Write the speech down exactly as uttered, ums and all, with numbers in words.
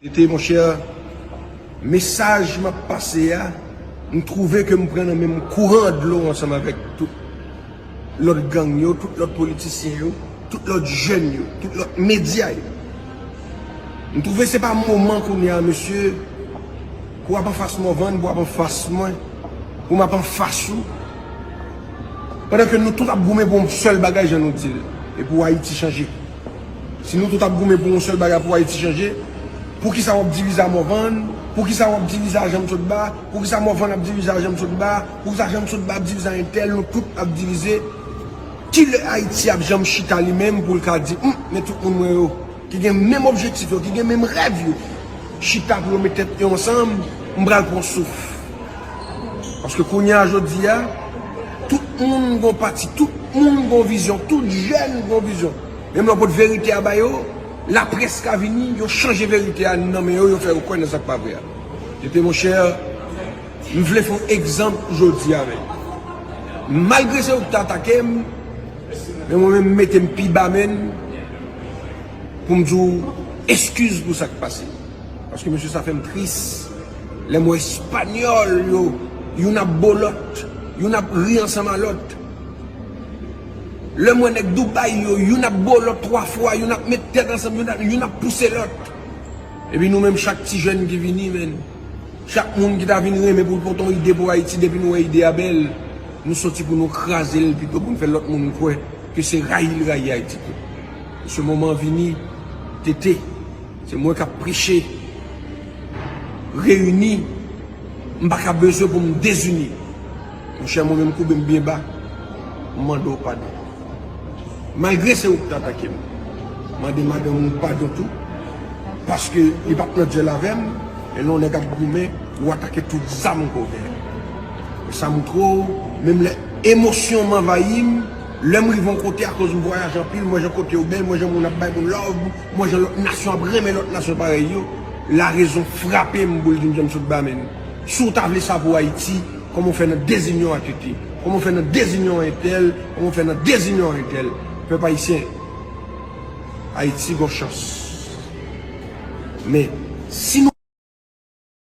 Tete, monchè, mesaj m ap pase a, m twouve ke m pran nan menm kouran dlo ansanm avèk tout lòt gang yo, tout lòt politisyen yo, tout lòt jèn yo, tout lòt medya yo. M twouve se pa moman kounye a, mesye, pou w ap anfas Morvan, pou w ap anfas mwen, pou m ap anfas ou. Pandan ke nou tout ap goumen pou yon sèl bagay, jan nou di l, e pou Ayiti chanje. Si nou tout ap goumen pou yon sèl bagay, pou Ayiti chanje, poukisa w ap divize a Morvan? Poukisa w ap divize a Janm Sotba? Poukisa Morvan ap divize a Janm Sotba? Poukisa Janm Sotba ap divize a entèl? Nou tout ap divize. Kilè Ayiti ap janm chita li menm pou l ka di, "Hum, men tout moun mwen yo, ki gen menm objektif yo, ki gen menm rèv yo, chita pou yo met tèt yo ansanm, m pral pran souf." Paske kounye a jodi a, tout moun gon pati, tout moun gon vizyon, tout jèn gon vizyon. Menm lè w pot verite a ba yo, laprès ka vini, yo chanje verite a nan men yo, yo fè yo kwè nan sa k pa vre a. Tete, monchè, m vle fè yon egzanp jodi avèk. Malgre se ou ki te atake m, men mwen menm m mete m pi ba menm pou m di w eskiz pou sa k pase. Paske mesye sa fè m tris. Lè m wè Espanyòl yo, youn ap bo lòt, youn ap ri ansanm a lòt. Lè m wè nèg Dubai yo, youn ap bo lòt twa fwa, youn ap met tèt ansanm, youn ap, youn ap pouse lòt. Epi nou menm chak ti jèn ki vini, menn, chak moun ki ta vin renmen pou l pote yon ide pou Ayiti, depi nou wè ide a bèl, nou soti pou nou kraze l pito pou n fè lòt moun kwè ke se rayi l rayi Ayiti tou. Se moman vini, Tete, se mwen k ap preche, reyini, m pa ka bezwen pou m dezini. Monchè, mwen menm koube m byen ba, m mande w padon. Malgre se ou ki t atake m, mande madanm ou padon tou, paske li pa t nan dyèl avè m, e lè yon nèg ap goumen, ou atake tout zam ke w genyen. E sa montre w, menm lè emosyon m anvayi m, lè m rive yon kote akoz m vwayaje anpil, m wè jan kote yo bèl, m wè jan moun ap bay moun love, m wè jan lòt nasyon ap renmen lòt nasyon parèy yo, larezon frape m pou l di m Janm Sotba menn. Si w ta vle sa pou Ayiti, kòman w fè nan dezinyon a Tete? Kòman w fè nan dezinyon a entèl? Kòman w fè nan dezinyon a entèl? Pèp ayisyen, Ayiti gon chans. Men, si nou